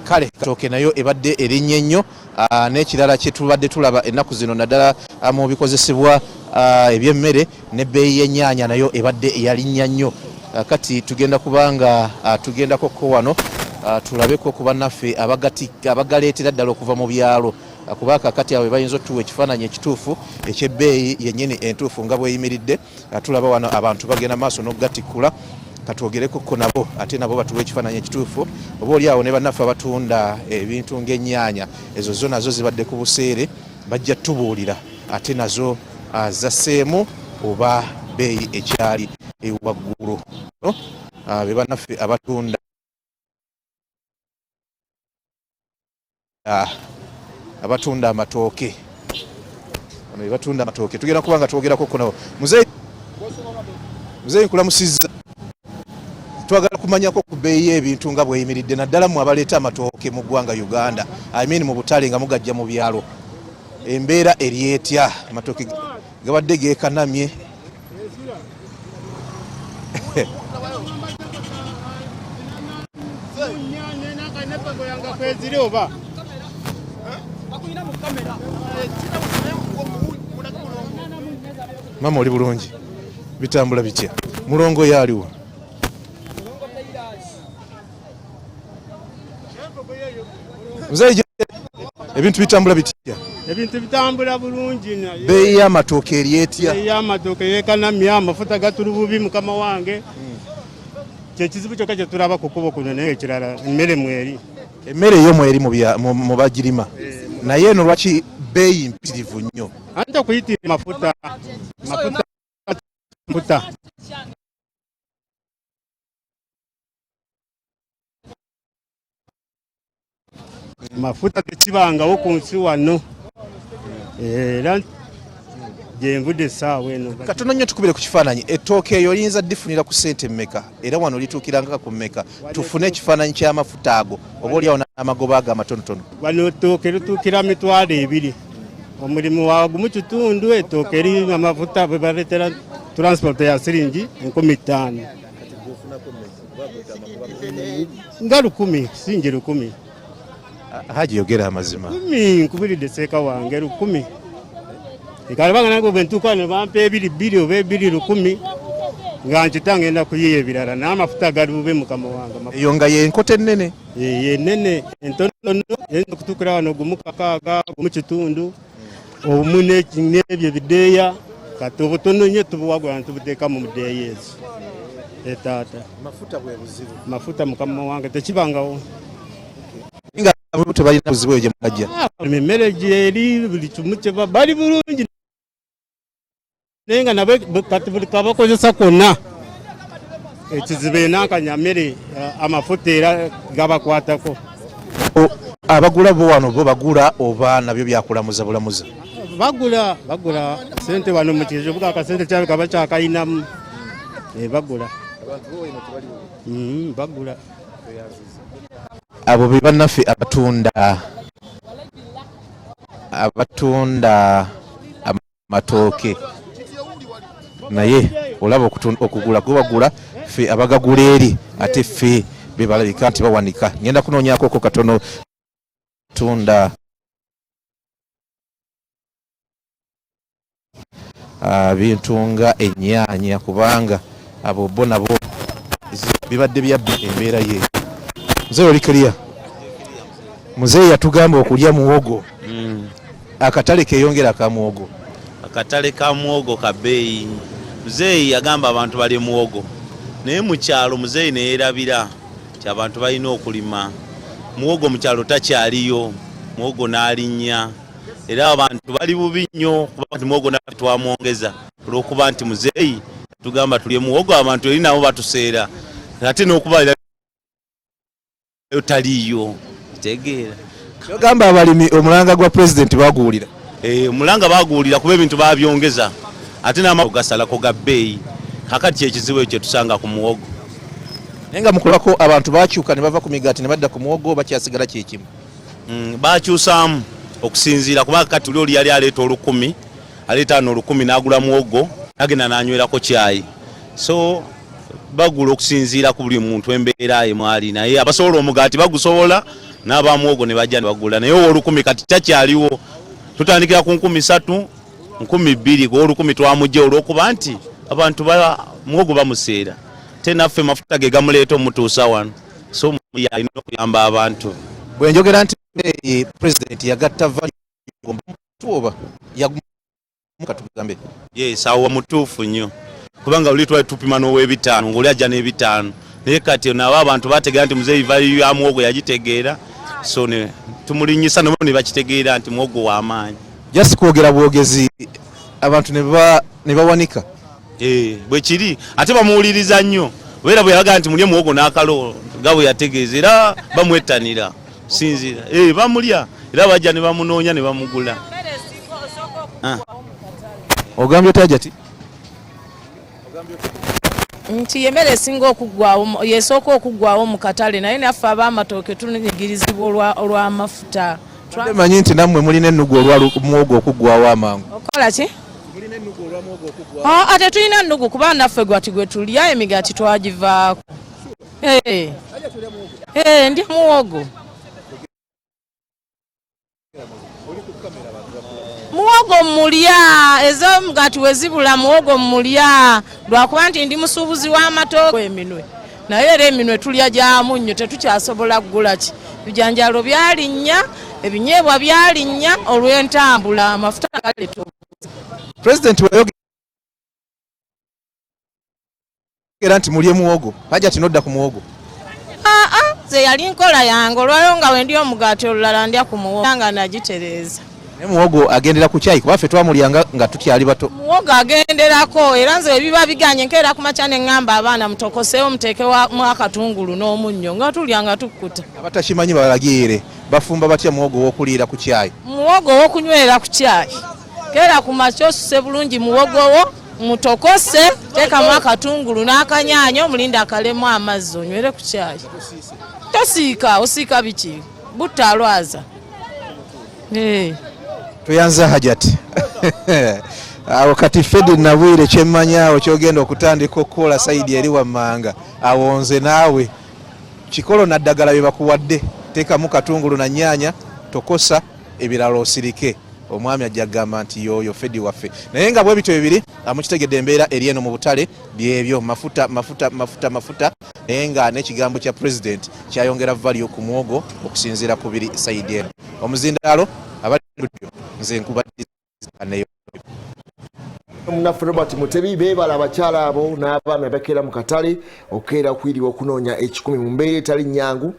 Kale katooke nayo ebadde erinnya ennyo. N'ekirala kye tubadde tulaba ennaku zino naddala mu bikozesebwa eby'emmere, n'ebbeeyi y'ennyaanya nayo ebadde yalinnya nnyo. Kati tugenda kubanga tugendako ko wano tulabeko ku bannaffe abagaleetera ddala okuva mu byalo, kuba kakati abo bayinza otuwa ekifaananyi ekituufu eky'ebbeeyi yennyini entuufu nga bweyimiridde. Tulaba wano abantu bagenda maaso n'okugatikkula, katwogereko ko nabo ate nabo batuwa ekifaananyi ekituufu. Oba oli awo ne bannaffe abatunda ebintu ng'ennyaanya, ezo zo nazo zibadde ku buseere, bajja tubuulira ate nazo zasseemu oba bbeeyi ekyali ewaggulu. Be bannaffe abatunda amatooke, bano be batunda amatooke, tugenda kuba nga twogerako ko nabo. Muzeeyi, nkulamusizza. Twagala kumanyako ku bbeeyi y'ebintu nga bweyimiridde, naddala mmwe abaleeta amatooke mu ggwanga Uganda, I mean mu butale nga mugajja mu byalo, embeera eri etya? Amatooke gabadde geekanamye. Mama, oli bulungi? Bitambula bitya? Mulongo yaaliwo? Muzeeyi, ebintu bitambula bitya? Ebintu bitambula bulungi naye Bbeeyi y'amatooke eri etya? Bbeeyi y'amatooke yeekanamya, amafuta gatuli bubi, mukama wange. Kyekizibu kyokka kye tulaba ku kkubo kuno, naye ekirala emmere mweri. Emmere eyo mweri mu bagirima, naye eno lwaki bbeeyi mpitirivu nnyo? Anti okuyitira mafuta, mafuta, mafuta. Mafuta tekibangawo ku nsi wano, era gyenvudde essaawa eno. Katono nnyo tukubire ku kifaananyi, ettooke eyo oyinza ddifunira ku ssente mmeka, era wano lituukiranga ku mmeka? Tufune ekifaananyi ky'amafuta ago, oba oliawo n'amagoba ago amatonotono. Wano ettooke lituukira 20,000, omulimu wa gumu kitundu. Ettooke eri amafuta bwe baleetera transport ya siringi 5000, nga 1000, siringi 1000. Haji, yogera amazima. 10, nkubiridde seeka wange, 1000. Ekalabanga nange bwe ntuuka ne bampa ebiri bbiri oba ebiri 1000, nga nkita ngenda kuyiya ebirala, n'amafuta gali bube, mukama wange. Eyo nga yenkota ennene? Yenene, entonotono eyinza okutuukira wano gumu kakaaga, gumu kitundu, obumu n'ebyo ebideeya. Kati obutono nnyo tubuwagula ne tubuteeka mu mudeeya ezo etaata. Mafuta bwe buzibu? Mafuta, mukama wange, tekibangawo. Nga bo tebalina buzibu eyo gye mubajja? Emmere gyeri, buli kimu kyeba bali bulungi, naye nga nabo kati buli kabakozesa konna ekizibu enankanya mmere, amafuta era gabakwatako. Abagula bo wano bo bagula oba nabyo byakulamuza bulamuza? Bagula, bagula sente wano mu kizibu, akasente kyabe kaba kyakayinamu. Bagula. Bagula. Abo be bannaffe abatunda amatooke, naye olaba okugula gwe bagula ffe abagagula eri, ate ffe be balabika nti bawanika. Ngenda kunoonyaakoko katono tunda bintu nga ennyaanya, kubanga abo bo nabo bibadde byabba embeera ye. Muzeeyi, oli clear? Muzeeyi yatugamba okulya muwogo. Akatale keyongera ka muwogo? Akatale ka muwogo ka bbeeyi. Muzeeyi yagamba abantu balye muwogo, naye mu kyalo muzeeyi neyerabira nti abantu balina okulima muwogo. Mu kyalo takyaliyo muwogo, n'alinnya, era abantu bali bubi nnyo, kuba nti muwogo naffe twamwongeza olw'okuba nti muzeeyi tugamba tulye muwogo. Abantu eri nabo batuseera, ate n'okuba taliiyo, tegeera. Kyogamba abalimi omulanga gwa pulezidenti baguwulira? Omulanga baguwulira, kuba ebintu babyongeza, ate n'amago gasalako ga bbeeyi. Kakati kyekizibu ekyo kyetusanga ku muwogo. Naye nga mukulako abantu bakyuka ne bava ku migaati ne badda ku muwogo, bakyasigala kyekimu? Bakyusaamu okusinziira, kuba kati oli yali aleeta 1000, aleeta ano 1000 n'agula muwogo, nagenda n'anywerako kyayi. So bagula okusinziira ku buli muntu embeera ye mwali, naye abasobola omugaati bagusobola. N'abamuwogo ne bajja ne bagula, naye ow'olukumi kati takyaliwo. Tutandikira ku 3000, 2000. Ku ow'olukumi twamugye olw'okuba nti abantu muwogo bamuseera, te naffe mafuta ge gamuleeta omutuusa wano, so alina okuyamba abantu. Bwe njogera nti president yagatta value oba katugambe. Yes, awo mutuufu nnyo, kubanga oli twali tupima n'ow'ebitaano ng'oli ajja n'ebitaano, naye kati nabo abantu bategeera nti muzeeyi value ya muwogo yagitegeera, so ne tumulinyisa nabo ne bakitegeera nti muwogo w'amaanyi. Just kwogera bwogezi, abantu ne bawanika. Eh, bwe kiri, ate bamuwuliriza nnyo, era bwe yabaga nti mulye muwogo n'akalo nga bwe yategeeza, era bamwettanira sinzira. Eh, bamulya era bajja ne bamunoonya ne bamugula. Ah. Ogambye otya, Hajati? Nti emmere esinga okuggwawo, yesooka okuggwawo mu katale, naye naffe ab'amatooke tunyigirizibwa olw'amafuta. Manyi nti nammwe mulina ennugu olwa muwogo okuggwawo amangu. Okola ki? Ate tulina ennugu kuba naffe gwati gwe tulya, emigaati twagivaako. Eh. Eh, ndya muwogo. Muwogo mulya, ez'omugaati we zibula muwogo mulya, lwakuba nti ndi musuubuzi w'amatooke eminwe, naye era eminwe tulya gya munnyo, tetukyasobola kugula ki bijanjaalo byalinnya, ebinyeebwa byalinnya olw'entambula, amafuta galeeta. President weyogera nti mulye muwogo, Hajati nodda ku muwogo. Aa, nze yali nkola yange, olwaliwo nga wendi omugaati olulala ndya ku muwogo nga nagitereeza. Naye muwogo agendera ku kyayi, kuba ffe twamulyanga nga tukyali bato. Muwogo agenderako, era nze ebiba biganye nkeera ku makya ne ŋŋamba abaana mutokoseewo, muteekemu akatungulu n'omunnyo nga tulya nga tukkuta. Abatakimanyi balagiire, bafumba batya muwogo w'okuliira ku kyayi? Muwogo w'okunywera ku kyayi, keera ku makya osuse bulungi muwogo wo, mutokose, teekamu akatungulu n'akanyaanya, omulinde akalemu amazzi, onywere ku kyayi. Tosiika, osiika biki? Butta alwaza. Eh. Toyanza, Hajati. Awo kati Fedi Nabwire, kyemmanya awo kyogenda okutandika okukola side eri wammanga awo, nze naawe kikolo naddagala bye bakuwadde, teekamu katungulu na nnyaanya, tokosa ebirala, osirike. Omwami ajja kugamba nti yoyo Fedi waffe. Naye nga bwe bityo bibiri, mukitegedde embeera eri eno mu butale, byebyo mafuta, mafuta, mafuta, mafuta, naye nga n'ekigambo kya president kyayongera value ku muwogo okusinziira ku biri side eno. Omuzindaalo abali nze nkubaddizaneyo. Munaffe Robert Mutebi, beebala abakyala abo n'abaami abakeera mu katale okukeera okuyiriwa okunoonya 100 mu mbeera etali nnyangu.